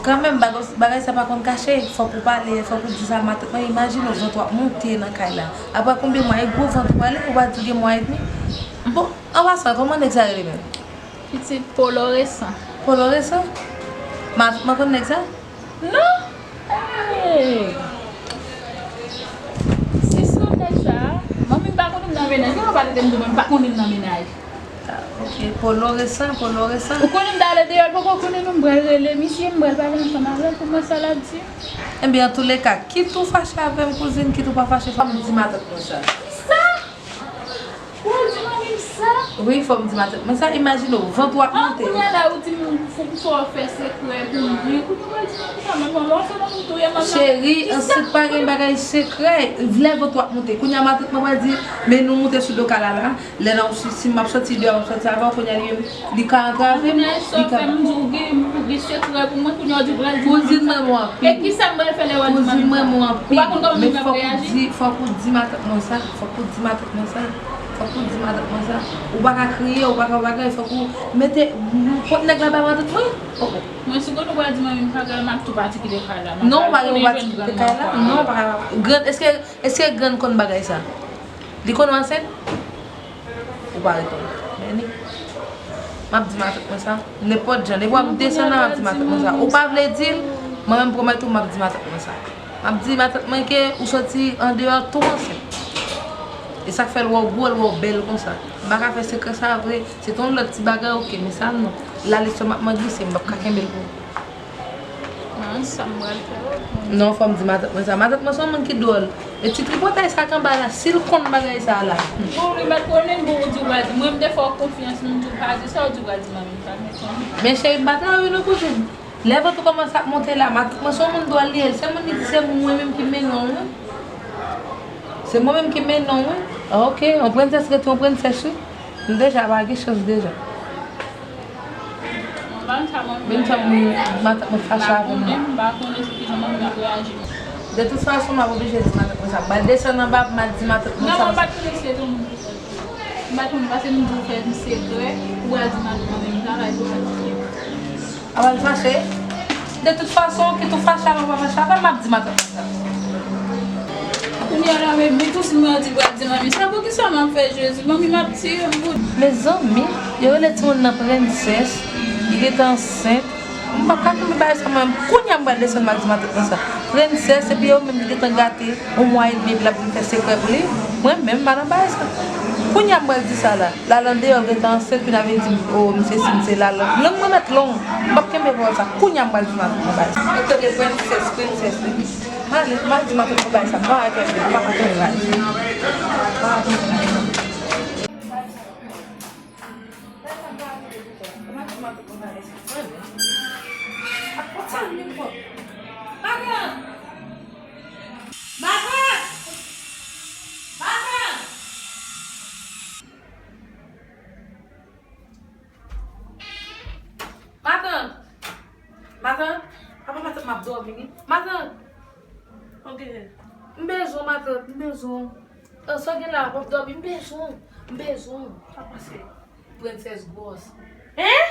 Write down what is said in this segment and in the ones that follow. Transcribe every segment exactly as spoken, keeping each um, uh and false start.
Kanmenm, bagay, bagay sa pa konn kache, fòk ou pale, fòk ou di sa matant mwen, imajine w, vant w ap monte nan kay la. Apre konbyen mwa, e gwo vant ou pale, ou pa di gen mwa edmi? Bon, an pasan, kòman nèg sa rele menm? Pitit Polo Resan. Polo Resan? Matant mwen konn nèg sa? Non! Hey! Si se yon nèg sa, manmi m pa konn li nan mennaj, non, pa tete m di mwen m pa konn li nan mennaj. Ah, ok, Polo Resan, Polo Resan. Ou konnen m ta ale deyò, l poko konnen non, m pral rele misye, m pral pale ansanm avè l pou m wè sa l ap di. Ebyen, antouleka, kit ou fache avè m, kouzin, kit ou pa fache, fò m di matant mwen sa. Kisa? Ou di manmi m sa? Wi, fò m di matant mwen sa, imajine w, vant ou ap monte. Ah, kounye a la, ou di m fò, fò w fè sekrè pou mwen, kounye a w pral di manmi sa, manmi, lè w fè manmi touye manmi. Cheri, ansanm pa gen bagay sekrè, lè vant ou ap monte. Kounye a matant mwen pral di, men nou moute sou do kay la la. Lè nan, si, si m ap soti deyò, m ap soti avè w, kounye a li, li ka antre avè m, li ka. Kounye a sa w fè m di w gen, ou gen sekrè pou mwen, kounye a w di w pral di manmi m sa. Kouzin m renmen w anpil. E kisa m pral fè lè w al di manmi m sa? Ou pa konn kòman manmi m ap reyaji? Kouzin m renmen w anpil. Men fòk ou di, fòk ou di matant mwen sa, fòk ou di matant mwen sa. Ou pa ka kriye, ou pa ka bagay, fòk ou mete, pot nèg la bay matant mwen. Oh, oh. Mwen si kote w pral di manmi m sa, m ap tou pati kite kay la. Non, ou pa gen pou pati kite kay la. Non, ou pa ka. Grann, èske, èske grann konn bagay sa? Li konn w ansent? Ou pa reponn. Men li. M ap di matant mwen sa. Nenpòt jan. Depi w ap desann la, m ap di matant mwen sa. Ou pa vle di l, mwen menm pwomèt ou, m ap di matant mwen sa. M ap di matant mwen ke ou soti andeyò tou ansent. E sa k fè l wè w gwo, l wè w bèl konsa. M pa ka fè sekrè sa vre. Se te yon lòt ti bagay, oke, men sa non. Lalistwa m ap mande se m p ap ka kenbe l pou ou. Non, sa m pral fè, wi. Non, fò m di matant mwen sa. Matant mwen se yon moun ki dwòl. E ti tripotay sa k anba la, si l konn bagay sa la. Bon, li mèt konnen, bon, ou di w pral di. Mwen, m te fè w konfyans, m di w pa di sa, ou di w pral di manmi m pa mèt konnen. Men cheri, m pa travay non, kouzin. Lè vant ou kòmanse ap monte la, matant mwen se yon moun dwòl li ye. Se moun li di se mwen menm ki mennen w, wi. Se mwen menm ki mennen w, wi. Ah, oke, yon prensès rete yon prensès, wi. M deja pa gen chans deja. Menm jan mwen, matant mwen fache avè m nan. De tout fason, m ap oblije di matant mwen sa. M pral desann anba, m al di matant mwen sa. Non, mwen pa t konnen se tou. M pa t konnen, paske m di w fè m sekrè, ou pral di matant mwen menm jan, bagay pou al di. A pral fache. De tout fason, kit ou fache avè m, ou pa fache avè m, m ap di matant mwen sa. Kounye a la, men, men tou si mwen di pral di manmi sa, poukisa m ap fè Jezi? Manmi m ap tiye m pou. Mezanmi, yo rele timoun nan prensès, li gentan ansent. M p ap ka kenbe bagay sa mwen. Kounye a m pral desann m al di matant mwen sa. Prensès, epi yo menm li gentan gate yon mwa edmi, epi l ap vin fè sekrè pou li. Mwen menm, m pa nan bagay sa. Kounye a m pral di sa la. L al andeyò, l gentan ansent, kounye a vin di m, o, m sesi, m sela. Lang mwen mèt long. M p ap kenbe pawòl sa. Kounye a m pral di matant mwen bagay sa. Mwen tande prensès, prensès, wi. M ale, m al di matant mwen bagay sa. M pa ka kenbe, m pa ka kenbe bagay sa. M pa ka kenbe bagay sa. Matant! Matant! Matant! Matant! Matant! Apa matant m ap dòmi, wi. Matant! Ok. M bezwen w, matant, m bezwen w. An, sa w gen la, w ap dòmi, m bezwen w. M bezwen w. Sa pase? Prensès gwòs. Hein?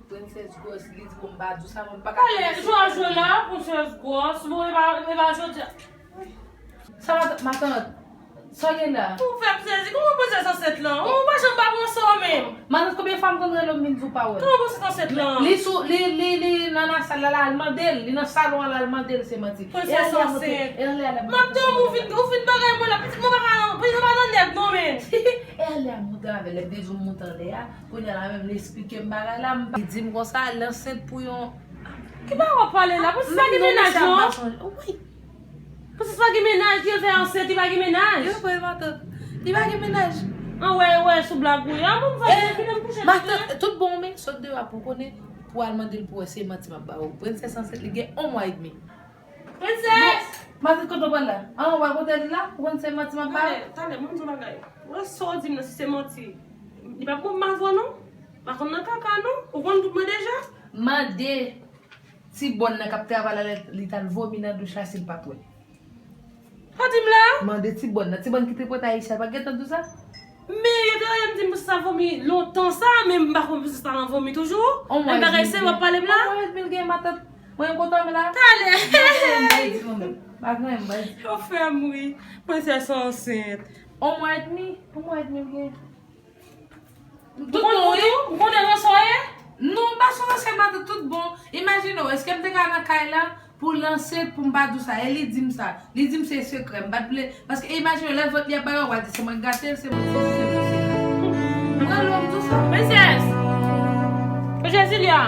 Prensès gwòs, li di pou m pa di w sa, mwen pa ka. Ale, jwe a jwe la, prensès gwòs, bon, e pa, e pa jodi a. Sa matant, matant, sa w gen la? Ou fè m sezi, kòman prensès ansent lan? Ou pa janm pa pran sa w menm. Matant, konbyen fwa m konn rele w m vin di w pawòl? Kòman prensès ansent lan? Li sou, li, li, li nan lasal la, la, al mande l, li nan salon an la, al mande l, se manti. Prensès ansent. E anlè a la, m ap dòmi, ou fin, ou fin bagay mwen la, pitit mwen pa ka, pitit mwen pa nan nèg non, men. E anlè a, m monte avè l, lè m te di w m monte anlè a, kounye a la menm, li esplike m bagay la, m pa, li di m konsa, l ansent pou yon. Ki bagay w ap pale la? Prensès pa gen mennaj non. Wi. Prensès pa gen mennaj, li fè ansent, li pa gen mennaj. Yo, vre, matant. Li pa gen mennaj. An wè, wè, sou blag ou ye. An bon, m fè, kite m kouche. Matant, tout bon, men, sot deyò a pou konnen, pou al mande l pou wè se manti m ap ba ou. Prensès ansent, li gen yon mwa edmi. Prensès! Matant, kote w pral la? An, w pa kote li la? Ou konn se manti m ap ba ou? Talè, talè, mwen di yon bagay. Ou wè sa w di m nan, si se manti, li p ap bon pou m avè w non. M pa konn nan kaka non. Ou konn tout mwen deja. Mande ti bòn nan k ap travay la, li t al vomi nan douch la, si l pa t wè. Sa w di m la? Mande ti bòn nan. Ti bòn ki tripotay Aisha, pa t gentan di w sa? Men yo te rele m di m prensès la vomi lontan sa, men m pa konn prensès la vomi toujou. Menm bagay se w ap pale m la. On mwa edmi l gen, matant. Mwen kontan m la. Talè. M pa gen anyen m bay di nou menm. M pa gen anyen m bay di. Yo fè m ri. Prensès ansent. On mwa edmi, on mwa edmi m gen. Tout bon, wi. Ou konnen ranson ye? Non, m pa sou ranson, matant, tout bon. Imajine w, èske m te ka nan kay la pou l ansent pou m pa di w sa? E li di m sa. Li di m se sekrè. M pa t vle. Paske imajine w, lè vant li ap bay, w a di se mwen k gate l, se mwen k sesi, se mwen k sela. Mwen lè w m di w sa. Prensès! Prensès Julia!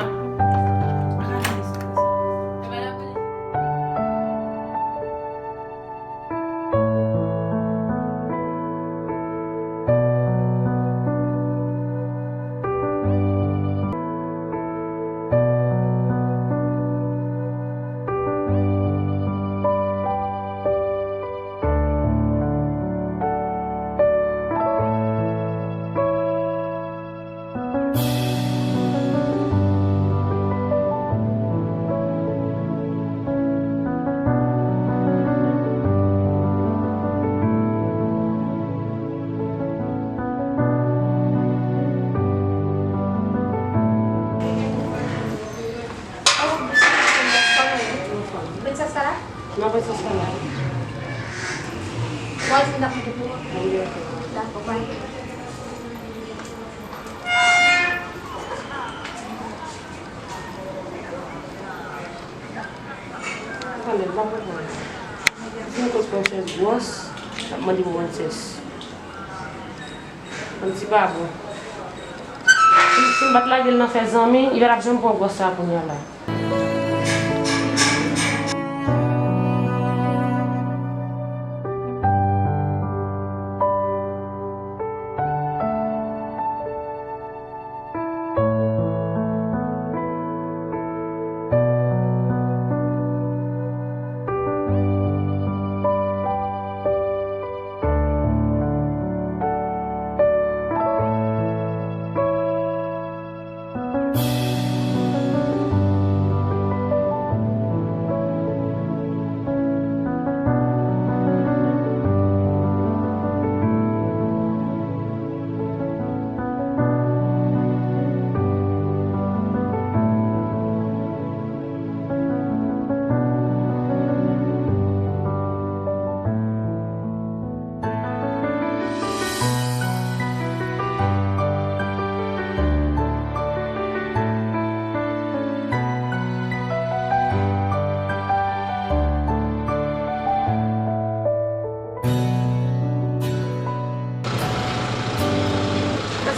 Prensès la la? Non, prensès la la. Mwen di m t ap monte pou ou. Dakò, bye. Tande, m pa konprann. Si yon kote prensès gwòs, l ap mande pou prensès. Kòmsi pa bon. Si, si m pa t lage l nan fè zanmi, li pa t ap janm pran gwòs sa kounye a la.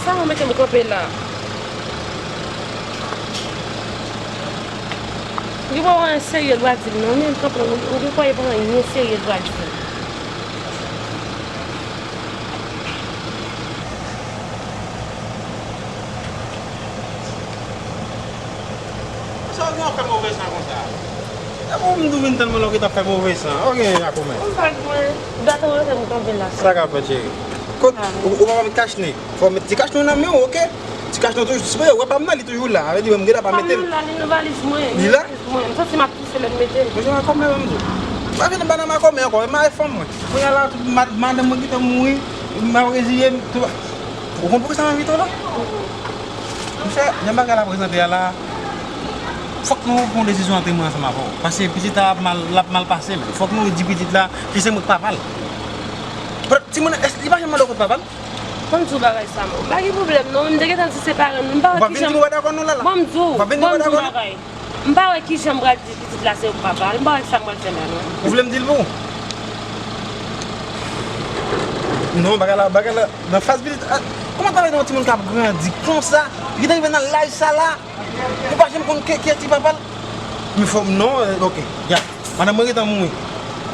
Sa ou mete m kanpe la? Ou gen pa anyen serye dwa di m non, men m kanpe, ou gen kwè pa anyen serye dwa di m. Sa w gen w ap fè move san konsa? E bon, m tou vin tann mwen lè w gentan fè move san. Ou gen a kòmè? M pa t mwen. Gate w rete m kanpe la. Sa k ap fèt, cheri? Kot, ou, ou pa met kach nez? Fò w met ti kach nez nan men w, oke? Ti kach nez toujou, si w wè pa m nan, li toujou la. Sa vle di, mwen, m gentan pa mete l. Pa m nan la, li nan valiz mwen. Li la? Valiz mwen. M santi m ap touse lè m mete l. Mwen, se makomè, m di w. Pa vin ba nan makomè ankò, e mare fanm mwen. Kounye a la, tout mad-, madanm mwen gentan mouri, m ap reziye m, tout. Ou konn poukisa m envite w la? Monchè, jan bagay la prezante a la, fòk nou pran yon desizyon antre mwen ansanm avè w. Paske pitit la ap mal, l ap mal pase, men fòk nou di pitit la ke se mwen k papa l. Timoun nan, èske li pa janm mande w kot papa l? Ban m di w bagay sa, m pa gen pwoblèm non, m te gentan di se parèy nou, m pa wè kijan. Ou pa vin di nou pa dakò non, Lala? Ban m di w, ban m di w yon bagay. M pa wè kijan m pral di pitit la se ou k papa l, m pa wè sa m pral fè la non. Ou vle m di l pou ou? Non, bagay la, bagay la, nan faz pitit, ah, kòman travay nan yon timoun k ap grandi konsa, li te rive nan laj sa la, li pa janm konn ki, ki ti papa l? Men fò m, non, eh, oke, ya. Madanm mwen gentan mouri.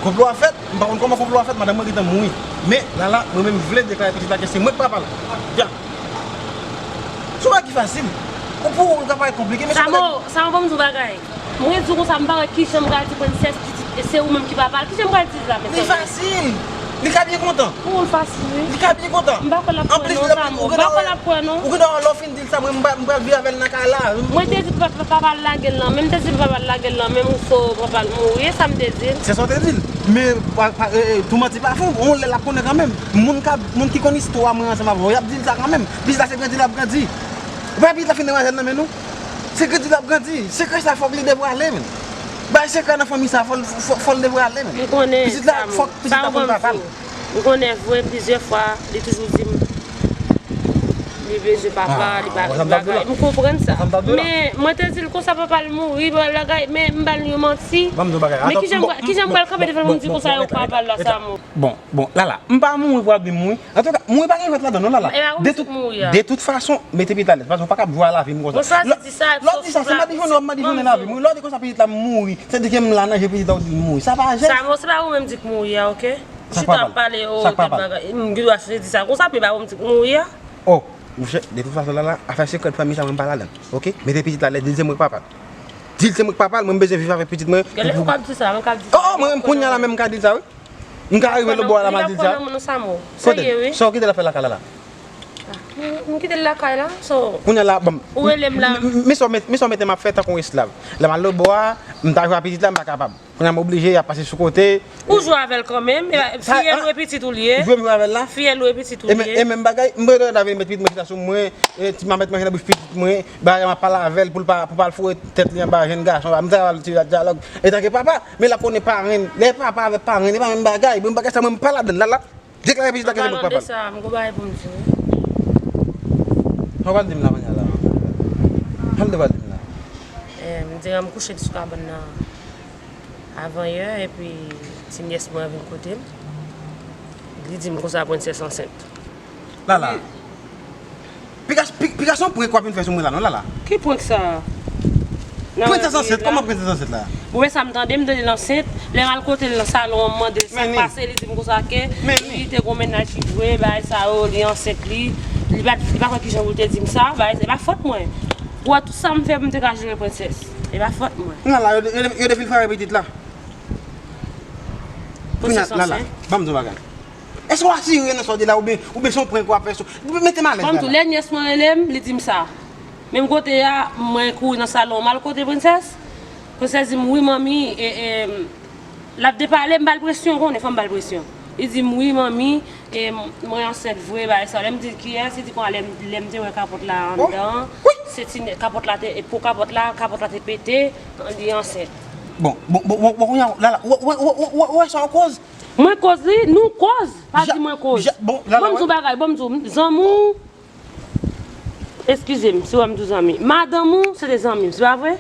Konplo a fèt, m pa konn kòman konplo a fèt, madanm mwen gentan mouri. Men, Lala, mwen menm vle deklare pitit la ke se mwen k papa l. Ya. Se yon bagay ki fasil. Ou pou ou, li ka parèt konplike, men se yon bagay. Samo, Samo, ban m di w bagay. Mwen di w konsa, m pa wè kijan m pral di Prensès pitit, e se ou menm ki papa l. Kijan m pral di l la, mezanmi? Li fasil. Li ka byen kontan. Pou ou l fasil, wi. Li ka byen kontan. M pa kwè l ap kwè non, Samo. M pa kwè l ap kwè non. Ou gen dwa lè w fin di l sa, mwen, m pa, m pral viv avè l nan kay la. Mwen te di papa, papa l lage l nan men m, te di papa l lage l nan men m, so papa l mouri, e sa m te di l. Se sa w te di l. Men, pa, pa, e, e, tou manti pa fon, yon lè l ap konnen kanmenm. Moun k ap, moun ki konn istwa mwen ansanm avè w, y ap di l sa kanmenm. Pitit la se grandi l ap grandi. Ou pa pitit la fin nan manzè nan men nou. Se grandi l ap grandi. Sekrè sa fòk li devwale, men. Bay sekrè nan fanmi sa, fò l, fò, fò l devwale, men. M konnen pitit la, sa, fòk pitit la konn papa l. M konnen vre, plizyè fwa, li toujou di m, li bezwen papa, li pa vle bagay. M konprann sa. Men, mwen te di l konsa papa l mouri, bagay, men m ba l yon manti. Men kijan m pral, kijan m pral kanpe devan l pou m di konsa yo papa l la, sa mo. Bon, bon, Lala, m pa mouri pou ap di m mouri. Antouka, mouri pa gen jwèt ladan, non, Lala. De tout, de tout fason, mete pitit la alèz. Paske w pa kab jwe a lavi m konsa. Lè w di sa, se madichonnen, w ap madichonnen lavi m. Lè w di konsa pitit la mouri, se di ke m la nan je pitit la, w di l mouri. Sa pa jès. Sa mo, se pa ou menm di k mouri a, oke? Sa pa pale. Chita ap pale, o, kèk bagay. M gen dwa chita di sa konsa, men pa ou menm di k mouri a. Oh, monchè, de tout fason, Lala, afè sekrè fanmi sa, mwen m pa ladan, oke? Mete pitit la alèz, di l se mwen k papa l. Di l se mwen k papa l, mwen m bezwen viv avèk pitit mwen. Gen lè ou kab di sa, mwen kab di sa. Oh, mwen menm kounye a la menm m ka di l sa, wi. M ka rive lòtbò a la, m a di l sa. Kote? Sa w kite l ap fè lakay la la? M, m kite l lakay la, so. Kounye a la, bon. Ou rele m la. Men sa w mete m ap fè tankou yon esklav. Lè m al lòtbò a, m ta jwe a pitit la, m pa kapab. Kounye a m oblije, y ap pase sou kote. Ou jwe avè l kanmenm, fiyèl ou e pitit ou l ye. Jwe m jwe avè l la. Fiyèl ou e pitit ou l ye. E menm bagay, m rete la vin met pitit mwen chita sou mwen, ti mamèt manje nan bouch pitit mwen, bagay m ap pale avè l pou l pa, pou pa l foure tèt li anba jèn gason la. M ta al tire dyalòg. Etanke papa, men l ap konnen parenn. Lè papa avèk parenn, e pa menm bagay. Menm bagay sa, mwen m pa ladan l la, la. Deklare pitit la ke se mwen k papa l. An palan de sa, m gon bagay pou m di w. Sa w pral di m la kounye a la? Sa w pral di m la? M di m kouche sou kabann nan avan yè, epi ti nyès mwen an vin kote m. Li di m konsa Prensès ansent. Lala. Wi. Pikas, pi, pikas yon prank w ap vin fè sou mwen la, non, Lala? Ki prank sa? Prensès ansent, kòman Prensès ansent la? Ou wè sa m tande, m tande l ansent. Lè m al kote l nan salon an, m mande l sa k pase, li di m konsa ke li te gon mennaj ki jwe, bagay sa yo, li ansent li. Li pa, li pa kwè kijan pou l te di m sa, bagay, e pa fòt mwen. Ou wè tout sa m fè pou m te ka jere Prensès. E pa fòt mwen. Lala, yo, yo, yo defil frè pitit la. Prensès ansent. Lala, ban m di w bagay. Èske w asire nan sa w di la oubyen, oubyen se yon prank w ap fè sou, mete m alèz la. Ban m di w, lè nyès mwen rele m, li di m sa. Menm kote a, mwen kouri nan salon, m al kote Prensès. Prensès di m, wi, manmi, e, e, l ap depale, m ba l presyon, konnen fò m ba l presyon. Li di m, wi, manmi, e, mwen ansent vre, bagay sa. Lè m di l kiyès, li di konsa lè m, lè m te wè kapòt la anndan, se ti nèg, kapòt la te, e po kapòt la, kapòt la te pete, li ansent. Bon, bon, bon, bon, bon, kounye a, Lala, ou, ou, ou wè sa w koz? Mwen koz li, nou koz. Pa di mwen koz. Bon, Lala, ban m di w bagay, ban m di w, zanmi w, eskize m, si w wè m di w zanmi. Madanm ou, se te zanmi m, se pa vre?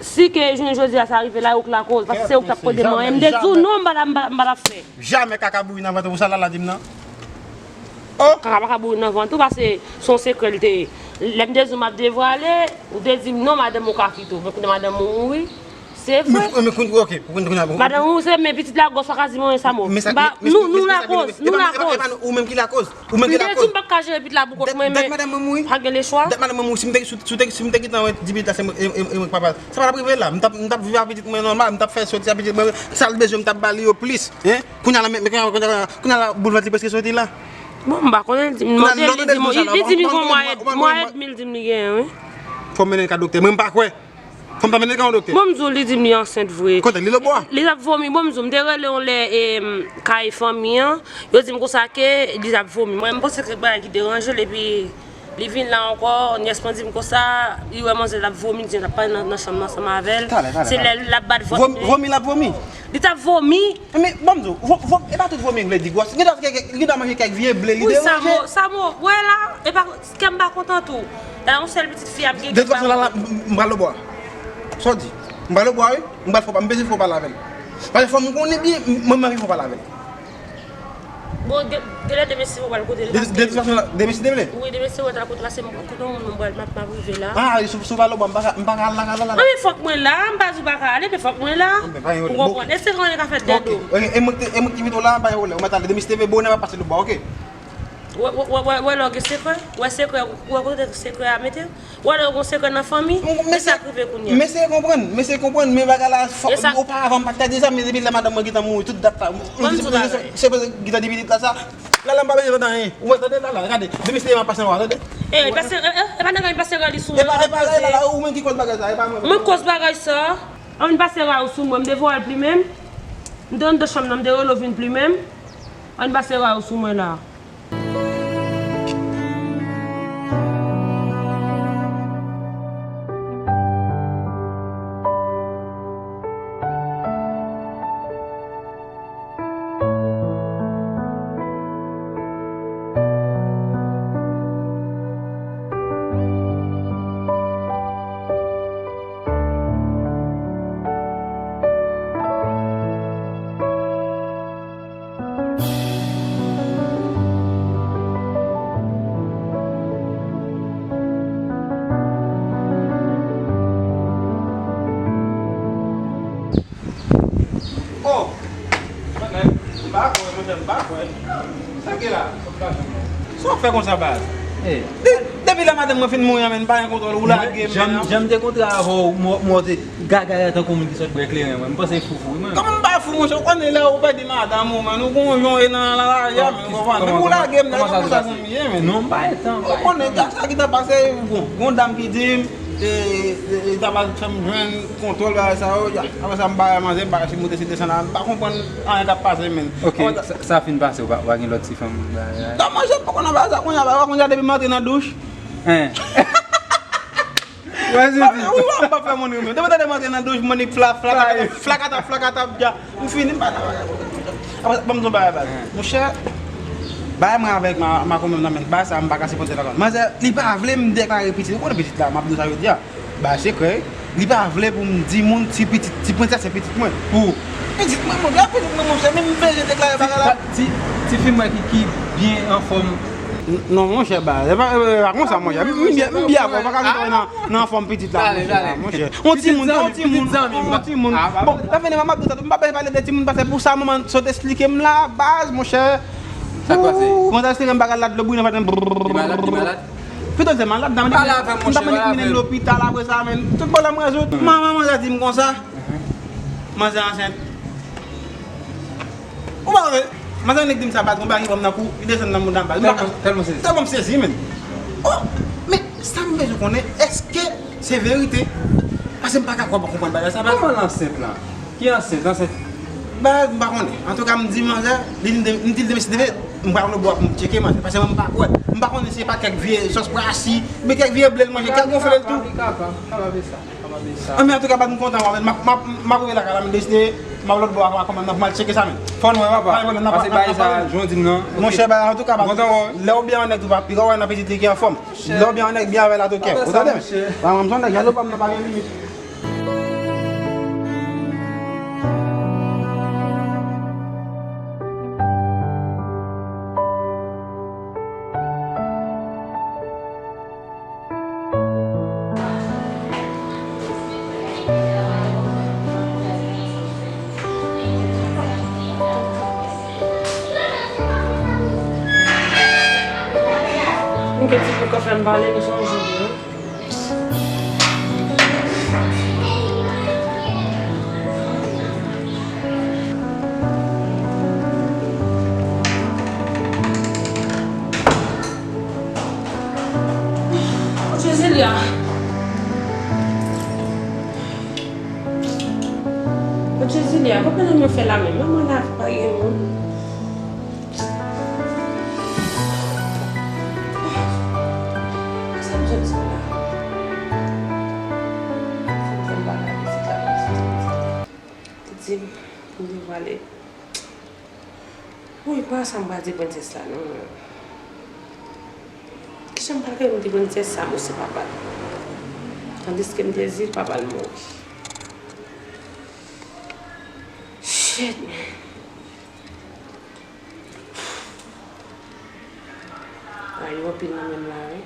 Si ke jounen jodi a sa rive la, ou k lakoz, paske se ou k t ap pote manyen. M te di w non, m pa t ap, m pa t ap fè. Jamè kaka bouri nan vant ou, sa Lala di m nan. Oh! Kaka pa ka bouri nan vant ou, paske se yon sekrè l te ye. Lè m te di w m ap devwale, ou te di m non, madanm ou ka kite w. Men kounye a madanm ou mouri. Se vre. Madanm ou se, men pitit la gwòs pa ka di mwen sa mo. Nou, nou lakoz, nou lakoz. Ou menm ki lakoz. Ou menm ki lakoz. Li te di m pa ka jere pitit la pou kont mwen, men pa gen lechwa. Dat madanm mwen mouri, si m te, si, si te, si m te gentan di pitit la se mwen, e, e, e mwen k papa l, sa pa t ap rive la. M t ap, m t ap viv ak pitit mwen nòmal, m t ap fè soti ak pitit mwen, sa l bezwen m t ap ba li yo plis, hein. Kounye a la, men, men, kounye a, kounye a la, kounye a la, boul vant li prèske soti la. Bon, m pa konnen, li di m, li di m, li di m li gon mwa, mwa edmi, li di m li genyen, wi. Fò m mennen l ka doktè, mwen m pa kwè. Fò m ta mennen l ka yon doktè. Bon, m di w, li di m li ansent vre. Kote, li lòtbò a? Li t ap vomi. Bon, m di w, m te rele yon lè, e, m, kay fanmi an. Yo di m konsa ke li t ap vomi. Mwen, m panse kèk bagay ki deranje l, epi li vin la ankò. Nyès mwen di m konsa, li wè manzè t ap vomi, li di l t ap pale nan, nan chanm nan ansanm avè l. Se lè l ap bat vant li. Vomi, l ap vomi? Li t ap vomi. Men, ban m di w, vo-, vo-, e pa tout vomi k vle di gwòs. Li gen dwa, li gen dwa manje kèk vye ble, li deranje. Wi, sa mo, sa mo, wè la, e pa, kè m pa kontan tou. La, yon sèl pitit fi ap gen. De tout fason, la, la, m, m pral lòtbò a. Sa w di? M pral lòtbò a, wi. M pral fè w pa, m bezwen fè w pale avè l. Paske fò m konnen byen, m, mwen, m anvi fè w pale avè l. Bon, gen, gen lè demen si w pral kote l. De, de tout fason, la, demen si Dye vle. Wi, demen si w pral kote l, paske m, kote yon moun m pral, m ap, m ap rive la. Ah, si, si w pa lòtbò a, m pa ka, m pa ka al lakay la, la. Wi, men fòk mwen la, m pa di w pa ka ale, men fòk mwen la. Ou konprann? E se anyen ka fèt dèdo. Ok, e mwen ki te, e mwen ki kite w la, m pa gen pwoblèm. Ou mèt ale. Demen si Dye vle, bonè m ap pase lòtbò a, ok? Wè, wè, wè, wè, wè lè w gen sekrè, wè sekrè, wè kote sekrè a mete. Wè lè w gen sekrè nan fanmi, men sa k rive kounye a. M eseye konprann, m eseye konprann, men bagay la, fò, oparavan m pa t ka di sa, men depi lè madanm mwen gentan mouri, tout dat la, se, se, se gentan di pitit la sa. La, la, m pa bezwen tande anyen. Ou wè, tande, la, la, gade. Demen si Dye vle m ap pase anwo a, tande. E, pase, e, e, e pa nan kay pase rali sou mwen. E pa, e pa, la, la, ou menm ki kòz bagay sa, e pa mwen. Mwen kòz bagay sa. Ann pase rali sou mwen, m te voye l plimen m. M te anndan chanm nan, m te rele w vin plimen m. Ann pase rali sou mwen la. M pa kwè. Sa ki la? Sa w fè konsa, baz? Depi lè madanm mwen fin mouri an, men m pa gen kontwòl, ou lage m. Jan m te kontre avè w, mwen te gagara tankou moun ki sot bwè kleren, mwen. M panse fou fou, wi, mwen. Kòman m pa fou, monchè? Ou konnen lè ou pèdi madanm ou, men, ou gon yon e nan lari a, men, ou konprann? Ou lage m, gade konsa zanmi ye, men. Non, m pa gen tan. Ou konnen, sa ki ta pase, bon, gon dam ki di m, e, e, e, ta pral fè m jwenn kontwòl bagay sa yo, ya. Apre sa, m pa manje, m pa ka si moute, si desann la, m pa konprann anyen k ap pase, men. Ok, sa, sa fin pase, ou pa, ou pa gen lòt ti fanm, bagay la? Non, monchè, m poko nan bagay sa, kounye a, kounye a, depi m antre nan douch. Hein? Wè, se di. Ou wè, m pa fè moun ri, men. Depi tande m antre nan douch, mwen, li fla, flakata, flakata, flakata, ya. M fini, m pa nan bagay. Apre, ban m di yon bagay, baz. Monchè, bagay mwen avèk ma, ma kòmèm nan, men, bagay sa, m pa ka sipòte l ankò. Manzè, li pa vle m deklare pitit. Ou konnen pitit la, m ap di w sa jodi a. Bagay sekrè, li pa vle pou m di moun si pitit, si prensès se pitit mwen. Pou pitit mwen, monchè, pitit mwen, monchè, men m bezwen deklare bagay la. Ti, ti fi mwen ki, ki byen anfòm. N-, non, monchè, ba, e pa, e pa konsa, monchè. M, m byen, m byen avè w, pa ka vin nan, nan anfòm pitit la, monchè, monchè. On timoun, on timoun, on timoun. Bon, sa fè m ap di sa tou, m pa bezwen pale de timoun, paske pou sa, manman sot esplike m la, baz, monchè. Sa k pase? Ou konn sa esplike m bagay la, dlo bouyi nan vant mwen. Li malad, li malad? Pito l te malad, nan, m ta vin mennen l lopital apre sa, men tout pwoblèm rezoud. Manman, manzè di m konsa, manzè ansent. Ou pa wè, manzè nèg di m sa, baz, gon bagay ki pran m nan kou, li desann nan mouda m, baz. Tèlman, tèlman sezi. Tèlman m sezi, men. Oh, men sa m bezwen konnen, èske se verite? Paske m pa ka kwè, m pa konprann bagay sa, baz. Kòman l ansent la? Ki ansent? Ansent? Baz, m pa konnen. Antouka, m di manzè, li, m di l demen si Dye vle, m pral lòtbò a pou m tcheke manzè. Paske mwen, m pa kwè. M pa konnen si se pa kèk vye sòs prasi, oubyen kèk vye ble l manje, kèk gonfle l tou. Li kapab, li kapab, li kapab, e sa. Anben, antouka, baz, m kontan wè, men m ap, m ap, m ap rive lakay la, men deside, m ap lòtbò a kòmèm nan pou m al tcheke sa, men. Fò n wè, papa. Paske bagay sa, jan w di m nan, ok. Monchè, baz, antouka, baz, lè w byen yon nèg tou, pa pika w wè nan pitit li ki anfòm. Lè w byen yon nèg, byen avè l a tou kè. Ou tande? Mwen, m se yon nèg, jalo pa m nan pa gen limit. Mwen gen ti bouk anfè m pale, m sonje li, wi. Bondye Zilia. Bondye Zilia, konprann mwen fè la menm. Manman la pa gen moun. Sa m sot di la? Fò m fè m pale ak pitit la, pitit la. Li di m pou m te pale. Wi, pa sa m pral di prensès la, non. Kijan m pral kite m di prensès sa, mwen se papa l. Tandiske m te di l, papa l mouri. Shit, man. Ay, yo anpil nan men m la, wi.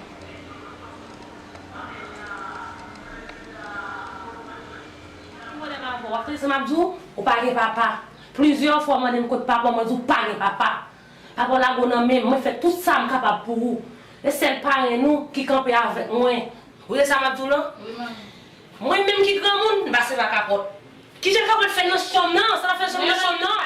Ki pwoblèm avè w? W ap tande sa m ap di w? Ou pa gen papa. Plizyè fwa w mande m kot papa w, mwen di w pa gen papa. Papa w lage w nan men m, mwen fè tout sa m kapab pou ou. E sèl parenn ou ki kanpe avèk mwen. Ou tande sa m ap di w lan? Wi, manmi. Mwen menm ki granmoun, m pase pa kapòt. Kijan l kapab fè nan chanm nan? Sa l ap fè nan chanm nan?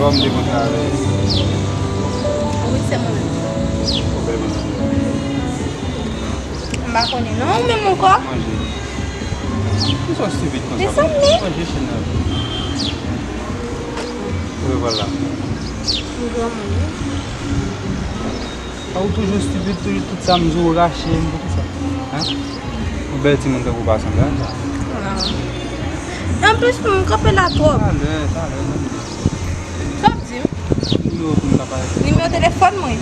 Bon, m te kontre avè l. Wi, se mwen menm. Pwoblèm an. M pa konnen non, ou menm ankò. Manje. Poukisa w stipid konsa? Mezanmi. Manje chen nan. Ou vwala. M granmoun, wi. A, ou toujou stipid, toujou tout sa m di w rache m, poukisa? Hein? Yon bèl timoun tankou w pa sanble a sa. Ah. Anplis, m kanpe la twòp. Talè, talè, talè. Sa w di m? Nimewo telefòn mwen.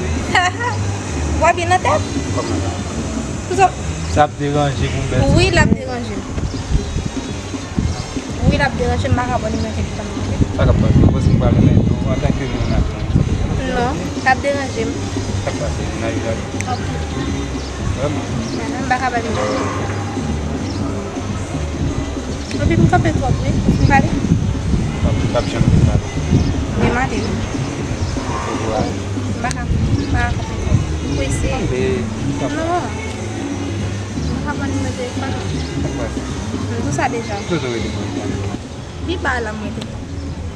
W ap byen nan tèt? Kòman? Sa ap deranje pou m pèdi? Wi, l ap deranje m. Wi, l ap deranje m, m pa ka ba w nimewo telefòn mwen, oke? Sa k ap pase? Ou panse m pral renmen tou antanke moun ak moun? Non, l ap deranje m. Sa k ap pase? Vin al jale. Ok. Vrèman? Mwen menm, m pa ka ba nimewo telefòn. Epi m kanpe twòp, wi. M pale. P ap, p ap janm vin pale. Men m ale, wi. Ou pou ale. M pa ka, m pa ka kanpe twòp. M prese. Kanpe, kanpe. Non. M pa ka ba nimewo telefòn ou. Sa k pase? M di w sa deja. M toujou rete pou ou. Pi ba la m rete.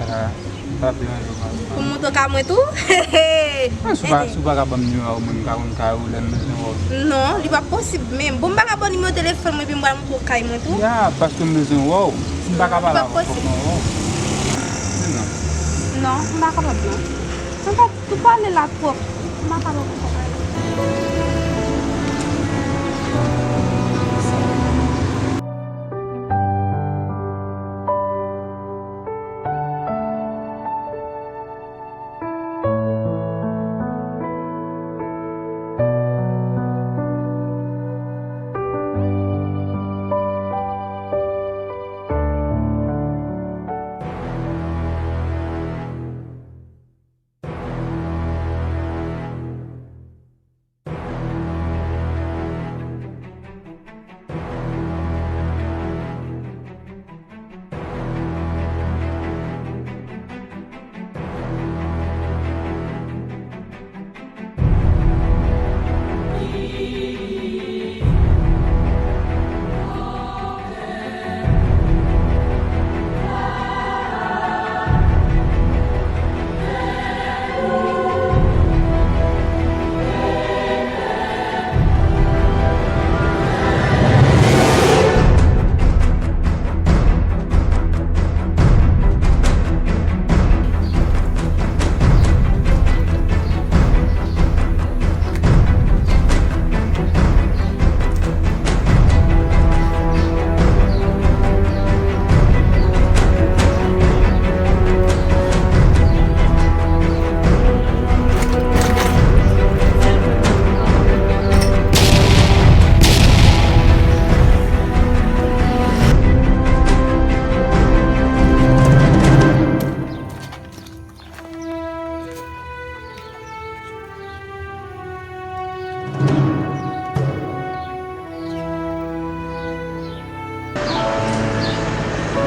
Ala. Sa ap deranje w pa? Pou m monte kay mwen tou? Ah, si w pa, si w pa ka ban m nimewo a w, mwen m ka konn kay ou lè m bezwen wè w. Non, li p ap posib menm. Bon, m pa ka ba w nimewo telefòn mwen epi m pral montre w kay mwen tou? Ya, paske m bezwen wè w. Si m pa ka pale avè w, fòk mwen wè w. Di non. Non, m pa kapab non. Ou pa, ou pale la twòp. M pa kapab ankò pale.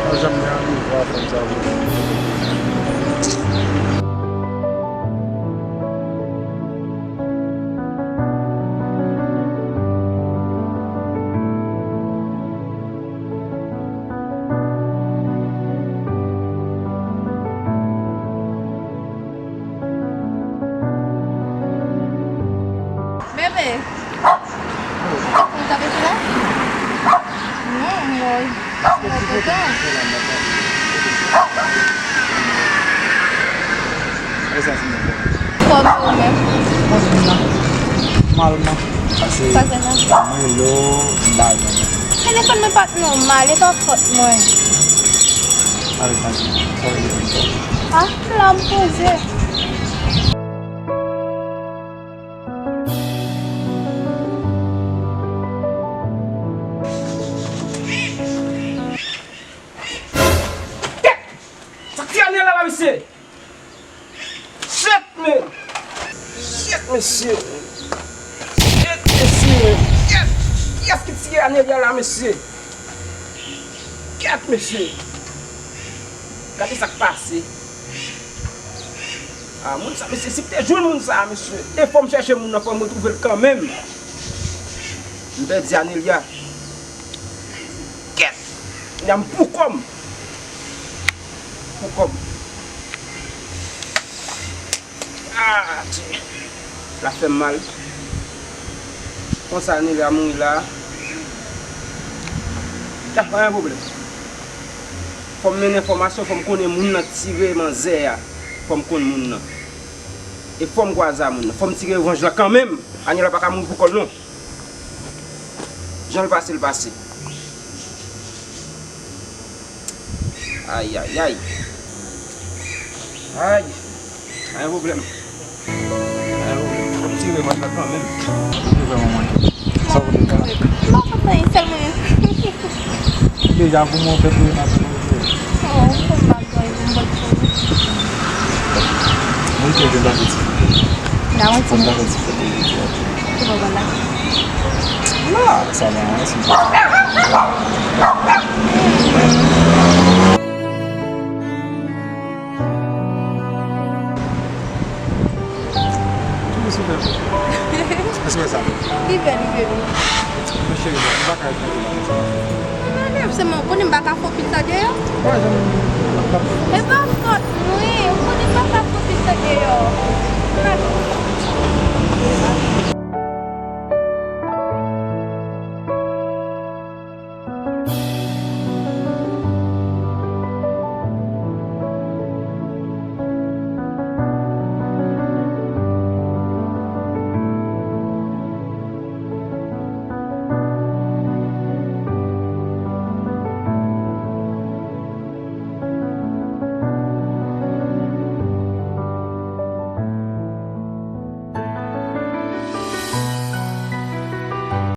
Pa janm gen anvi vwa fanm sa vre. Bebe, ou t ap ret la? Non, mwen, mwen kontan. E sa se mwen. Kòman ou menm? Mwen kontan. Malman. Pase, sa se nan? Mwen lo, m pa jwenn. Telefòn mwen pa t nòmal, e pa fòt mwen. Ale, tanki. Sa vle di konsa. Ah, la m poze. Kèt! Sa k fè ane la la, mesye? Shit, man! Shit, mesye! Shit, mesye! Kèt! Kiyès ki tiye Anelia la, mesye? Kèt, mesye! Gade sa k pase. Ah, moun sa, mesye, si m te jwenn moun sa, mesye, e fò m chèche moun nan, fò m retwouve l kanmenm. M pèdi Anelia. Kèt! Kounya m pou kò m. Pou kò m. Ah, Dye. La fè m mal. Konsa, Anelia mouri la. Ah, pa gen pwoblèm. Fò m mennen enfòmasyon, fò m konnen moun nan tire manzè a. Fò m konn moun nan. E fò m kwaze a moun nan. Fò m tire revanj lan kanmenm. Anelia pa ka mouri pou kò l non. Jan l pase, l pase. Ay, ay, ay. Ay. Pa gen pwoblèm. Pa gen pwoblèm. Fò m tire mwen nan kanmenm. Ou te vrèman manke. Sa w te fè la? M pa konn anyen, sèlman. Deja, pou mwen, fè pou mwen, fè pou mwen. Oh, ou konn bagay, mwen, bon, bon. Mwen, te jwenn bagay ti. Nan yon ti. Mwen, bagay ti. Ki bon, bon, la. Ah, sa va, mèsi. Ki bousi fè? Espresso. Li bèl, li bèl. Mwen cheri, mwen pa ka ret nan konsa. Mwen menm, se mwen, ou konnen m pa ka fè pil sa deyò. Mwen, jan m ap fè. E pa fòt mwen, ou konnen m pa ka fè pil sa deyò. Mwen pa